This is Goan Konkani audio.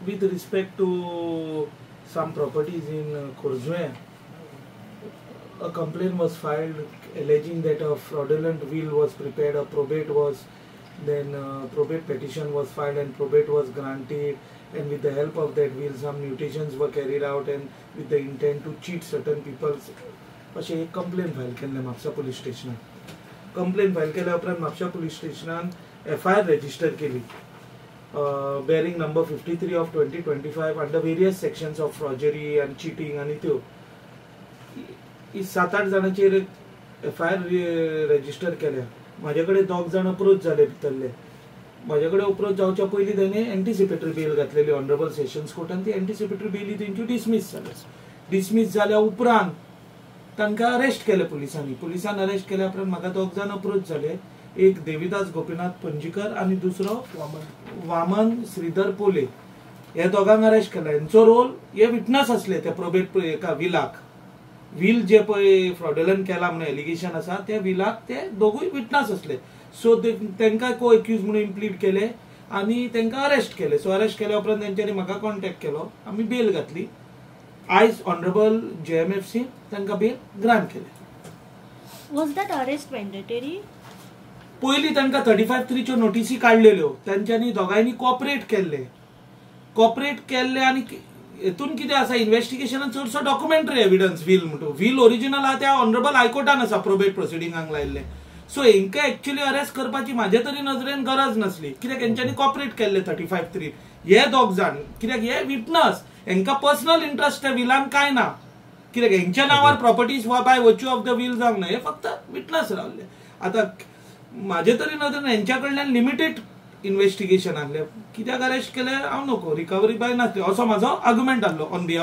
With respect to some properties in Corjuem, a complaint was filed alleging that a fraudulent will was prepared, a probate was then probate petition was filed and probate was granted, and with the help of that will some mutations were carried out and with the intent to cheat certain people. अशें एक कंप्लेन फायल केल्लें म्हापसा पुलीस स्टेशनान. कंप्लेन फायल केल्या उपरांत म्हापशा पुलीस स्टेशनान एफआयआर रजिस्टर केली bearing number 53 of 2025 under various sections of forgery and cheating. आनी त्यो ही 7-8 जाणांचेर एफआयआर रजिस्टर केल्या. म्हाजे कडेन दोग जाण अप्रोच जाले भितरले. म्हाजे कडेन अप्रोच जावच्या पयलीं तेणी एंटिसिपेटरी बेल घातलेली ऑनरेबल सेशन्स कोर्टान. ती एंटिसिपेटरी बेली तेंची डिसमीस जाली. डिसमीस जाल्या उपरांत तांकां अरेस्ट केले पुलिसांनी. पुलिसान अरेस्ट केल्या उपरांत म्हाका दोग जाण अप्रोच जाले, एक देविदास गोपीनाथ पंजीकर आनी दुसरो वामन श्रीधर पोले. हे दोगांक अरेस्ट केला. हेंचो रोल हे विटनस आसले त्या प्रोबेट एका विलाक. Will जे पळय फ्रॉड्युलंट केला म्हणून एलिगेशन आसा त्या विलाक ते दोगूय विटनस आसले. सो तांकां को एक्यूज म्हणून इम्प्लीट केले आनी तांकां अरेस्ट केले. सो अरेस्ट केल्या उपरांत तेंच्यांनी म्हाका कॉन्टेक्ट केलो, आमी बेल घातली. आयज ऑनरेबल JMFC तांकां बेल ग्रांट केले. Was that arrest mandatory? पयलीं तांकां 35(3) नोटीसी काडलेल्यो. तेंच्यांनी दोगांयनी कॉपरेट केल्ले. कॉपरेट केल्ले आनी हेतून कितें आसा, इन्वेस्टिगेशनान चडसो डॉक्युमेंटरी एविडन्स will म्हणटा will original आहा त्या ऑनरेबल हायकोर्टान आसा प्रोबेट प्रोसिडिंगांक लायिल्ले. सो हेंकां एक्चुअली अरेस्ट करपाची म्हाजे तरी नजरेन गरज नासली, कित्याक हेंच्यांनी कॉपरेट केल्ले 35(3). हे दोग जाण कित्याक हे विटनस, हेंकां पर्सनल इंट्रस्ट त्या विलान कांय ना, कित्याक हेंच्या नांवार प्रॉपर्टीज वा by virtue of the will जावंक ना, हे फक्त विटनस रावले. आतां म्हाजे तरी नदरेन हेंच्या कडल्यान लिमिटेड इन्वेस्टिगेशन आहलें, कित्याक अरेस्ट केलें हांव नको, रिकवरी बाय नासली असो म्हाजो आर्ग्युमेंट आहलो ऑन बिहाफ